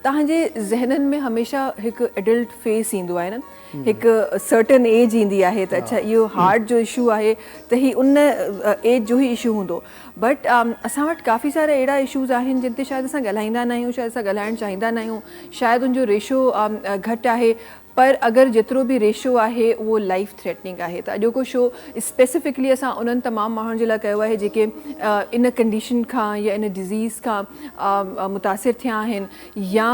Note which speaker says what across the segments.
Speaker 1: توهان جي ذهنن ۾ هميشه هڪ ايڊلٽ فيس ايندو آهي نه هڪ سرٽن ايج ايندي آهي ته اڇا اهو هارٽ جو اشو آهي ته هي ان ايج جو ئي اشو هوندو بٽ اسان وٽ ڪافي سارا اهڙا اشوز آهن جن تي شايد اسان ڳالهائيندا نه آهيون شايد اسان ڳالهائڻ چاهيندا نه آهيون شايد ان جو ريشو گهٽ آهي پر اگر جيترو به ريشو آهي اهو لائيف ٿريٽننگ آهي ته اڄوڪو شو اسپيسفڪلي اسان انهن تمام ماڻهن جي لاء ڪيو آهي جيڪي ان ڪنڊيشن کان يا ان ڊزيز کان متاثر ٿيا آهن يا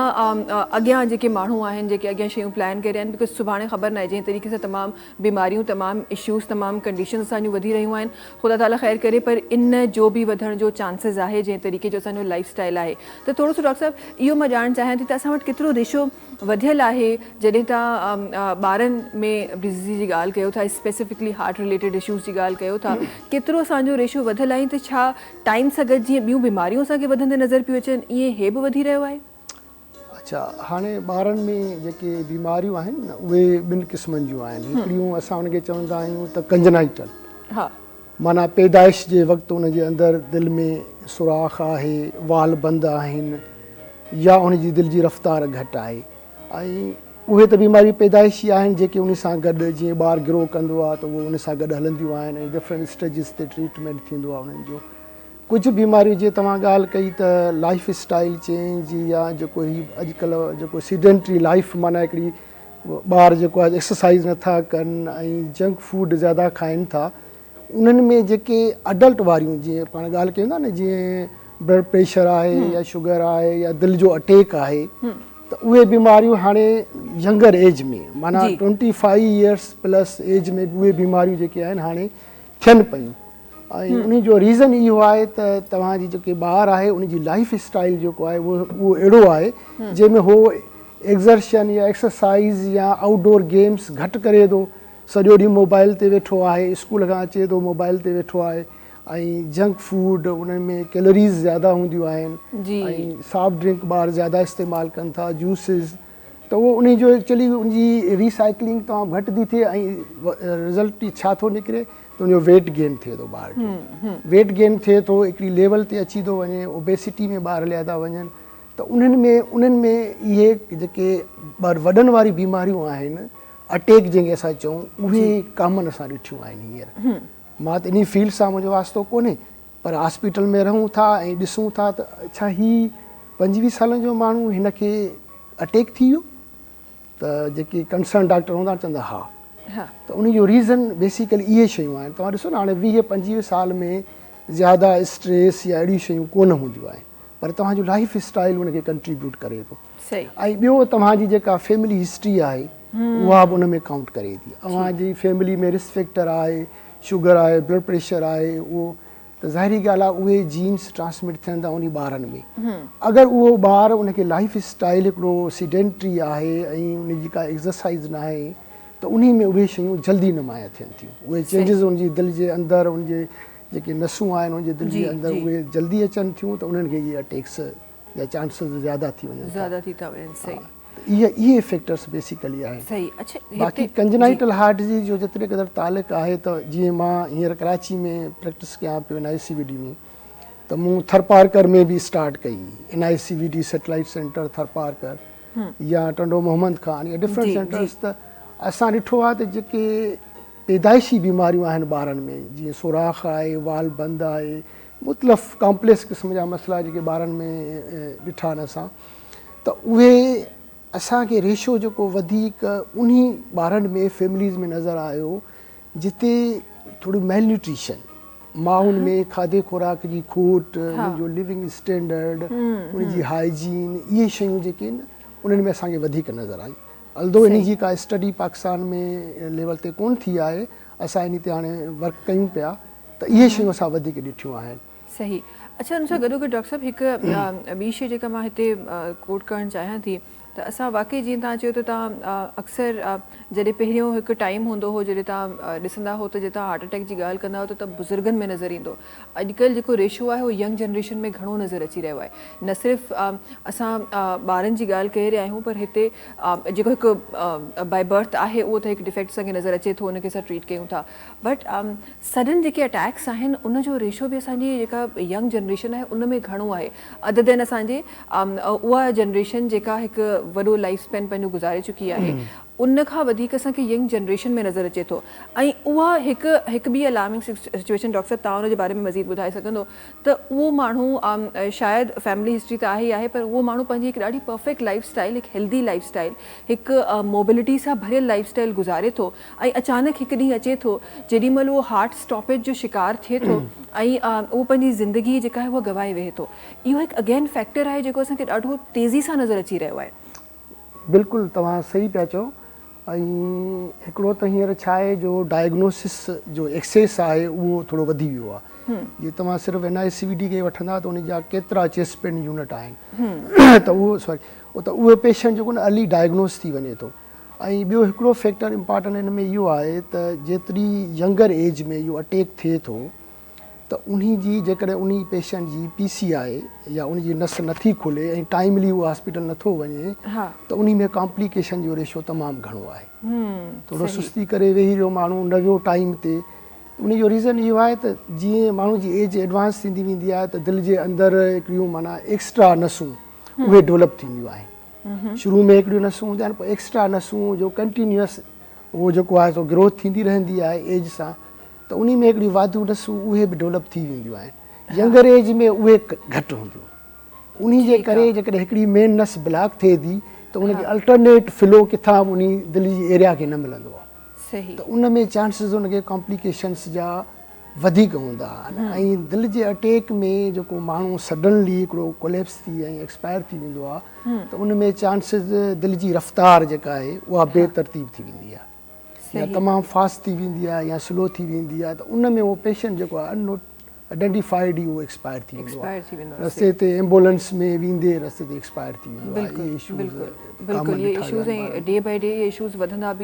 Speaker 1: اڳيان جيڪي ماڻهو آهن جيڪي اڳيان شيون پلان ڪري رهيا آهن because سڀاڻي خبر ناهي جنهن طريقي سان تمام بيماريون تمام اشوز تمام ڪنڊيشنز اسان جون وڌي رهيون آهن خدا تعالي خير ڪري پر ان جو به وڌڻ جو چانسز آهي جنهن طريقي جو اسان جو لائيف اسٽائل آهي ته ٿورو سو ڊاڪٽر صاحب اهو مان ڄاڻڻ چاهيان ٿي ته اسان وٽ ڪيترو ريشو وڌيل آهي جڏهن توهان ٻارن ۾ ڊزيز جي ڳالهه ڪيو ٿا اسپيسفڪلي هارٽ رليٽيڊ اشوز جي ڳالهه ڪيو ٿا ڪيترو اسان جو ريشو وڌيل آهي ته ڇا ٽائيم سان گڏ جيئن ٻيون بيماريون اسان کي وڌندي نظر پيون اچن ائين هي به وڌي رهيو آهي.
Speaker 2: اڇا هاڻي ٻارن ۾ جيڪي بيماريون آهن نه اهي ٻن قسمن جون آهن هڪڙيون اسان ان کي چوندا آهيون ته ڪنجنائيٽل ها معنيٰ پيدائش جي وقت ان جي اندر دل ۾ سوراخ آهي وال بند آهن يا ان جي دل جي رفتار گهٽ آهي ۽ اهي ته بيماريون پيدائشي آهن جيڪي ان سان گڏ جيئن ٻار گرو ڪندو آهي ته اهو ان سان گڏ هلنديون آهن ۽ ڊفرنٽ اسٽيجز تي ٽريٽمينٽ ٿيندو آهي انهن جو ڪجهه بيماريون جيئن توهان ڳالهه ڪئي ته لائف اسٽائل چينج يا جيڪو هي اڄڪلهه جيڪو سيڊنٽري لائف معنيٰ هڪڙي ٻار جيڪو آهي ايڪسرسائز نٿا ڪن ۽ جنڪ فوڊ زياده کائن ٿا انهن ۾ جيڪي اڊلٽ واريون جيئن پاڻ ڳالهه ڪيون ٿا نه جيئن بلڊ پريشر آهي يا شگر آهي يا دل جو اٽيڪ آهي ته اهي بيماريون هاڻي ينگر ايج ۾ معنيٰ twenty five years plus age ۾ به اهي بيماريون جيڪي آهن هاڻي ٿين پيون ۽ انهي جو ريزن اهو آهي ته توهان جي جيڪي ٻار آهي ان جي لائف اسٽائل جيڪو آهي اهو اهڙو آهي جنهن ۾ هو ايگزرشن يا ايڪسرسائز يا آئوٽ ڊور گيمس گهٽ ڪري ٿو سڄو ڏينهن موبائل تي ويٺو آهي، اسڪول کان اچي ٿو موبائل تي ويٺو آهي ۽ جنڪ فوڊ انهن ۾ ڪيلوريز زياده هونديون آهن ۽ سافٽ ڊرنڪ ٻار زياده استعمال ڪن ٿا جوسز ته اهو انهي جو ايڪچولي ان جي ريسائيڪلنگ تمام گهٽ ٿي ٿئي ۽ رزلٽ ڇا ٿو نڪري ته ان جو ويٽ گين ٿئي ٿو ٻار جو ويٽ گين ٿئي ٿو هڪڙي ليول تي اچي ٿو وڃي اوبيسٽي ۾ ٻار هليا ٿا وڃن ته انهن ۾ انهن ۾ اهي جيڪي وڏن واري بيماريون آهن اٽيڪ جنهن کي اسان چئون اهي ڪامن اسان ڏٺيون آهن هينئر مان ته انهي فيلڊ سان منهنجو واسطو ڪونهي پر هاسپيٽل ۾ رهون ٿا ۽ ڏسون ٿا ته اڇا هي 25 سالن جو ماڻهو هن کي اٽيڪ ٿي ويو ته جيڪي ڪنسرن ڊاڪٽر هوندا چوندا ها ته ان جو ريزن بيسيڪلي اهي شيون آهن توهان ڏسو نه هاڻي 20 25 سال ۾ زياده اسٽريس يا اهڙيون شيون ڪونه هونديون آهن پر توهان جو لائف اسٽائل ان کي ڪنٽريبيوٽ ڪري ٿو ۽ ٻيو توهان جي جيڪا فيملي هسٽري آهي اها به ان ۾ ڪائونٽ ڪري ٿي اوهان جي فيملي ۾ رسڪ فيڪٽر آهي شگر آهي بلڊ پريشر آهي اهو ته ظاهري ڳالهه آهي اهي جينس ٽرانسمٽ ٿين ٿا انهي ٻارن ۾ اگر اهو ٻار ان کي لائف اسٽائل هڪڙو سيڊنٽري آهي ۽ ان جي ڪا ايڪسرسائز ناهي ته انهي ۾ اهي شيون جلدي نمايان ٿين ٿيون اهي چينجز ان جي دل جي اندر ان جي جيڪي نسون آهن ان جي دل جي اندر اهي جلدي اچن ٿيون ته انهن کي اهي اٽيڪس جا چانسز زياده ٿي وڃن ٿا.
Speaker 1: زياده ٿي ٿا وڃن صحيح.
Speaker 2: ته اهي اهي فيڪٽرس بيسيڪلي آهن.
Speaker 1: صحيح اڇا
Speaker 2: باقي ڪنجنائيٽل هارٽ ڊزيز جو جيتري قدر تعلق آهي ته جيئن مان هينئر ڪراچي ۾ پريڪٽس ڪيان پيو اين آء سي وي ڊي ۾ ته مون ٿرپارڪر ۾ به اسٽارٽ ڪئي N I C V D satellite centre Tharparkar يا ٽنڊو محمد خان يا ڊفرنٽ سينٽرس ته اسان ڏٺو آهي ته جيڪي پيدائشي بيماريون آهن ٻارن ۾ جيئن سوراخ آهي وال بند آهي مختلف ڪامپليڪس قسم جا مسئلا جيڪي ٻارن ۾ ڏٺا آهن اسان ته اهي اسان کي ريشو جيڪو وڌيڪ انهي ٻارن ۾ فيمليز ۾ نظر آيو جتي ٿوري ميل نيوٽريشن مائن ۾ کاڌي خوراڪ جي کوٽ انهن جو ليونگ اسٽينڊرڊ ان جي هائجين اهي شيون جيڪي آهن انهن ۾ اسان کي وڌيڪ نظر آيون الدو انهي جي ڪا اسٽڊي پاڪستان ۾ ليول تي ڪون ٿي آهي اسان انهي تي هاڻي ورڪ ڪيون پيا ته اهي شيون اسان وڌيڪ ڏٺيون آهن.
Speaker 1: صحيح اڇا ان سان گڏو گڏ ڊاڪٽر صاحب هڪ ٻي شي جيڪا مان هتي ڪوٽ ڪرڻ چاهيان ٿي ته اسان واقعي جيئن توهان چيو ته توهان اڪثر جڏهن پهريون هڪ ٽائيم هوندو هو جڏهن توهان ڏسندا هو ته جي توهان هارٽ اٽيڪ جي ڳالهه ڪندا هو ته بزرگن ۾ نظر ايندو اڄڪلهه جيڪو ريشو آهي اهو ينگ جنريشن ۾ گهڻو نظر اچي رهيو آهي نه صرف اسان ٻارن جي ڳالهه ڪري رهيا آهيون پر هتي جيڪو هڪ بائي برٿ آهي اهو ته هڪ ڊفيڪٽ اسان کي نظر اچي ٿو ان کي اسان ٽريٽ ڪيون ٿا بٽ سڊن جيڪي اٽيڪس آهن ان جو ريشو به اسان جي جيڪا ينگ جنريشن آهي ان ۾ گهڻو آهي ادر دين اسان جي اها جنريشن جيڪا هڪ وڏو لائف اسپين پنهنجو گذاري چڪي آهي ان کان وڌيڪ اسان کي ينگ جنريشن ۾ نظر اچي ٿو ۽ اها هڪ هڪ ٻي الارمنگ سچويشن ڊاڪٽر صاحب توهان ان جي باري ۾ مزيد ٻڌائي سگهندو ته اهو ماڻهو شايد فيملي هسٽري ته آهي ئي آهي پر اهو ماڻهو پنهنجي هڪ ڏاڍي پرفيڪٽ لائف اسٽائل هڪ هيلدي لائف اسٽائل هڪ موبلٽي سان ڀريل لائف اسٽائل گذاري ٿو ۽ اچانڪ هڪ ڏينهن اچي ٿو جيڏي مهل اهو هارٽ اسٽاپيج جو شڪار ٿئي ٿو ۽ اهو پنهنجي زندگي جيڪا آهي اها گوائي ويهي ٿو. اهو هڪ اگين فيڪٽر آهي جيڪو اسان کي ڏاڍو تيزي سان نظر اچي رهيو آهي.
Speaker 2: بلڪل توهان صحيح پيا چئو ۽ هڪڙو ته هينئر ڇا آهي جو ڊائگنوسس جو ايڪسيس آهي اهو ٿورو وڌي ويو آهي جي توهان صرف N I C V D کي وٺندا ته ان جا ڪيترا چيسٽ پين يونٽ آهن ته اهو سوري ته اهو پيشنٽ جيڪو نه ارلي ڊائگنوس ٿي وڃي ٿو ۽ ٻيو هڪڙو فيڪٽر امپارٽنٽ ان ۾ اهو آهي ته جيتري ينگر ايج ۾ اهو اٽيڪ ٿئي ٿو ته انهي جي جيڪڏهن انهي پيشنٽ جي پي سي آء يا ان جي نس نٿي کلي ۽ ٽائملي اهو هاسپيٽل نٿو وڃي ته انهي ۾ ڪامپليڪيشن جو ريشو تمام گهڻو آهي. ٿورو سستي ڪري ويهي رهيو ماڻهو نه ويو ٽائيم تي انهي جو ريزن اهو آهي ته جيئن ماڻهو جي ايج ايڊوانس ٿيندي ويندي آهي ته دل جي اندر هڪڙيون معنيٰ ايڪسٽرا نسون اهي ڊولپ ٿينديون آهن. شروع ۾ هڪڙيون نسون هونديون آهن پوء ايڪسٽرا نسون جو ڪنٽينيوس اهو جيڪو آهي سو گروٿ ٿيندي رهندي آهي ايج سان ته انهي ۾ هڪڙيون واڌو نسون اهي به ڊولپ ٿي وينديون آهن ينگر ايج ۾ اهي گهٽ هونديون انهي جي ڪري جيڪڏهن هڪڙي مين نس بلاڪ ٿئي ٿي ته ان کي الٽرنيٽ فلو ڪٿان به انهي دل جي ايريا کي نه ملندو آهي ته ان ۾ چانسز ان کي ڪامپليڪيشنس جا وڌيڪ هوندا آهن ۽ دل جي اٽيڪ ۾ جيڪو ماڻهو سڊنلي هڪڙو ڪوليپس ٿي ۽ ايڪسپائر ٿي ويندو آهي ته ان ۾ چانسز دل جي رفتار جيڪا آهي اها بي ترتيب ٿي ويندي آهي يا تمام فاسٽ ٿي ويندي آهي يا سلو ٿي ويندي آهي ته ان ۾ اهو پيشنٽ جيڪو آهي ان آئيڊنٽيفائيڊ ئي اهو ايڪسپائر ٿي ويندو آهي رستي تي ايمبولنس ۾ ويندي رستي تي ايڪسپائر ٿي ويندو آهي اهي اشوز
Speaker 1: بلڪل اهي اشوز ۽ ڊي بائي ڊي اهي اشوز وڌندا به.